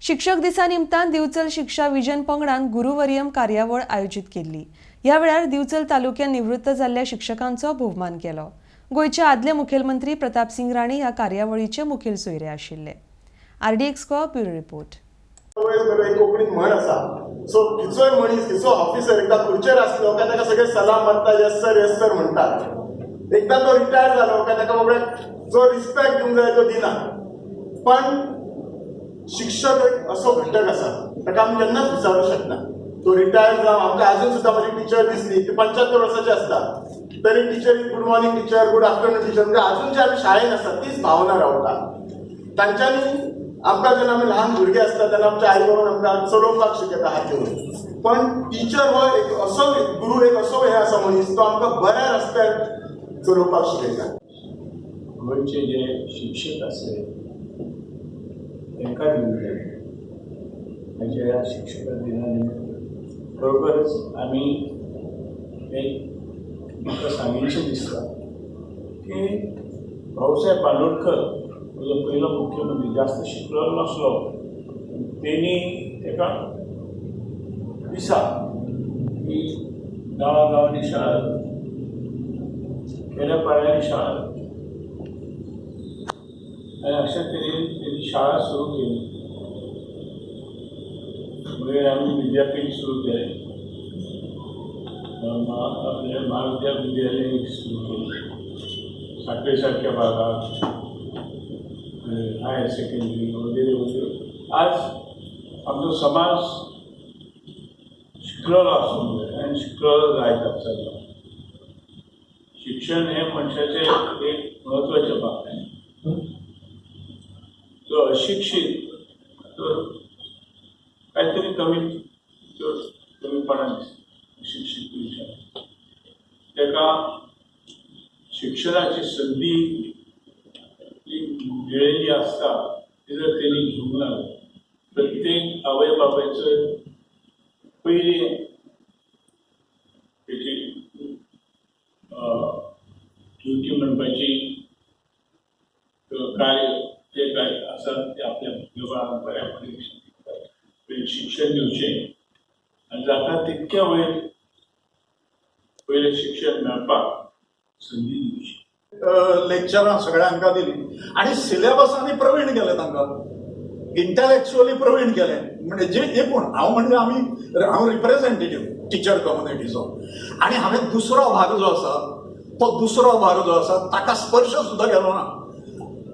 शिक्षक दिसा निमतान दिवचल शिक्षा विजन पंगडान गुरुवर्यम कार्यावळ आयोजीत केल्ली. ह्या वेळार दिवचल तालुक्यात निवृत्त जाल्ल्या शिक्षकांचो भोवमान केलो. गोंयचे आदले मुखेलमंत्री प्रतापसिंग राणे ह्या कार्यावळीचे मुखेल सोयरे आशिल्ले. RDX Goa, bureau report. वयस बरो एक कोंकणीत म्हण आसा. सो खंयचोय मनीस, खंयचो ऑफिसर एकदां खुर्चेर आसलो काय ताका सगळे सलाम मारता, "येस सर, येस सर" म्हणटात. एकदां तो रिटायर जालो काय ताका बाबड्याक जो रिस्पेक्ट दिवंक जाय तो दिना. पण शिक्षक एक असो घटक आसा, ताका आमी केन्नाच विचारूंक शकना. तो रिटायर जावं, आमकां अजून सुद्दां म्हजी टिचर दिसली, ती 75 वर्साची आसता, तरी टिचरी "Good morning, teacher, good afternoon, teacher." म्हणजे अजून जे आमी शाळेन आसा तीच भावना रावता. तांच्यांनी आमकां, जेन्ना आमी ल्हान भुरगे आसता तेन्ना आमच्या आई बाबान आमकां चलोवपाक शिकयता हात घेवन. पण टिचर हो एक असो गुरु, एक असो हे आसा मनीस, तो आमकां बऱ्या रस्त्यार चलोवपाक शिकयता. गोंयचे जे शिक्षक आसले तांकां दिवंक जाय म्हणजे ह्या शिक्षका दिना निमित्त. बरोबरच आमी एक म्हाका सांगीनशें दिसता की भाऊसाहेब बांदोडकर म्हजो पयलो मुख्यमंत्री, जास्त शिकलेलो नासलो. तेणी ताका दिसा की गांवागांवांनी शाळा, खेड्यापाड्यांनी शाळा आनी अशा तरेन तेणी शाळा सुरू केली. मागीर आमी विद्यापीठ सुरू केलें, आपले महाविद्या विद्यालय सुरू केले साखळे सारख्या भागात, हायर सेकंडरी वगैरे वगैरे. आज आमचो समाज शिकलेलो आसूंक जाय आनी शिकलेलो जायत चल्ला. शिक्षण हें मनशाचें एक म्हत्वाचें भाग. जो अशिक्षीत तो काहीतरी कमी, तो कमीपणा दिसता. अशिक्षीत मनशाक, ताका शिक्षणाची संदी जी मेळिल्ली आसता ती जर तेणी घेवंक ना, प्रत्येक आवय बापायचो पयली तेची ड्युटी म्हणपाची किंवा कार्य जे काय आसा ते आपल्या भुरगेबाळांक बऱ्यापणी पयलीं शिक्षण दिवचें आनी जाता तितकें वयर पयलें शिक्षण मेळपाक संदी दिवची. लेक्चरां सगळ्यांका दिली आणि सिलेबसांनी प्रवीण केले तांकां, इंटलेक्च्युअली प्रवीण केले. म्हणजे जे एकूण हांव म्हणजे आमी, हांव रिप्रेझेंटेटिव्ह टिचर कम्युनिटीचो आणि हांवें दुसरो भाग जो आसा, तो दुसरो भाग जो आसा ताका स्पर्श सुद्दां केलो ना.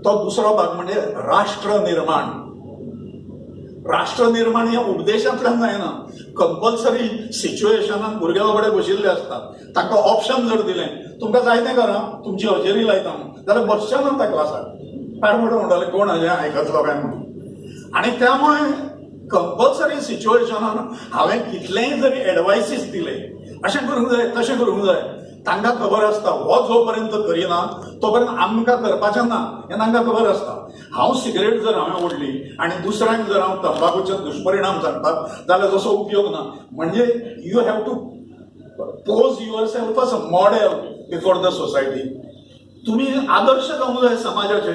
तो दुसरो भाग म्हणजे राष्ट्र निर्माण. राष्ट्र निर्माण ह्या उपदेशांतल्यान जायना. कंपल्सरी सिच्युएशनान भुरगे बाबडे बशिल्ले आसतात. तांकां ऑप्शन जर दिलें, तुमकां जाय तें करा, तुमची हजेरी लायता म्हणून, जाल्यार बसचे ना त्या क्लासाक. पाडमोड म्हणटाले, कोण हाजें आयकतलो काय म्हणून. आणि त्यामुळे कंपल्सरी सिच्युएशनान हांवें कितलेय जरी एडवायसीस दिले, अशें करूंक जाय, तशें करूंक जाय, तांकां खबर आसता हो जो पर्यंत करिना तो पर्यंत आमकां करपाचें ना हें तांकां खबर आसता. हांव सिगरेट जर हांवें ओडली आनी दुसऱ्यांक जर हांव तंबाखूचे दुश्परिणाम सांगता जाल्यार जसो उपयोग ना. म्हणजे you have to pose yourself as a model before the society. तुम्ही आदर्श जावंक जाय समाजाचे.